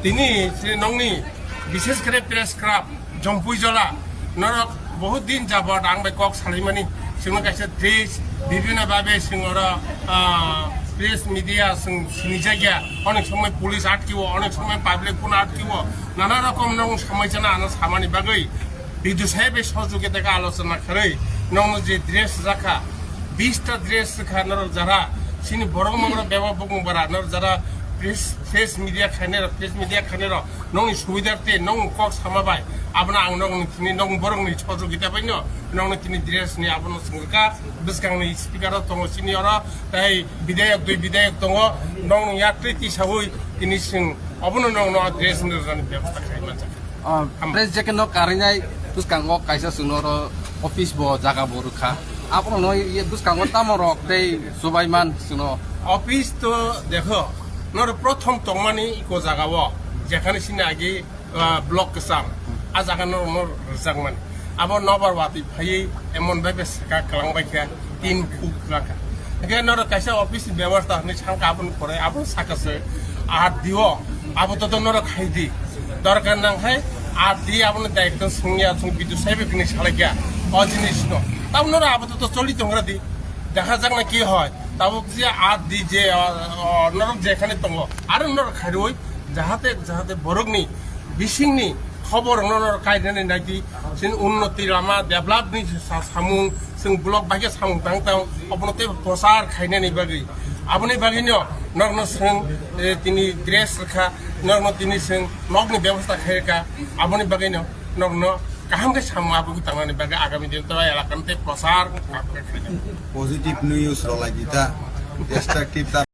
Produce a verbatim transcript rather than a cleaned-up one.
Tini chini nongni, bishesh kore press club, Jompui Jola, norok bahut din jabot ang bai kok salaimani, chwngno kaisa dress, bibhinno bhabe chwng oro, ah, press media chwng sinijakya, onek somoi police atkio, onek somoi public phano atkio, nana rokom nong somoi chana ano samani bagwi, Bidu sai bai sojogita khe alochona kharwi nongno je dress rwkha, bista dress rwkha norok jara chini borok mokro bebak bukung bara norok jara press, press media khainai rok, press media khainai rok nongni subidar te nong kok sama bai abono ang nongni tini nong borokni sojogita bai no nongni tini dress ni abono swngkha bwskangni speaker rok tongo chini oro tei bidayok dui bidayok tongo nongni yaktwi tisaui tini swng obono nongno dress ni rwjani bebosta khai manjak. Ah, Am- press jacket no karinai bwskango kaisa chwngno oro office bo jaga bo rwkha. Abono no ye bwskango tamo rok tei subaiman chwngno. Office to dekho, noro prothom tongmani iko jaga o, jekhane sini agi, ah, block kwcham, a jaga no, no rwjakmani. Abo nobar watwi phaiwi emon bai bai swkak kwlang bai kha. Tin khuk raka. Hingke norok kaisa office ni bebosta hinwi sangka aboni pore abo saka se R D O abo to norok khai di. Dorkar nang khai R D O aboni daitto swngya swng bidu saibe kini salakya o jinis no. Tab norok abo to choli tongra di. Dekha jak na ki hoy. Tabuk je R D O je, o, o, norok jekhane tongo. Aro norok khairoi jahate, jahate borokni bisingni khobor no norok kainani naidi. Sin unnoti lama develop ni sa-, samung, sing block bai khe samung tang tang, obono tei prochar khainani bagwi. Aboni bagwi no, nokno sing, eh, tini dress rwkha, nokno tini sing, nokni bebosta khairwkha, aboni bagwi no, nokno kaham khe samung aboni tangnani bagwi agami din to elakani tei prochar khainani. Positive news rwlai di ta, destructive ta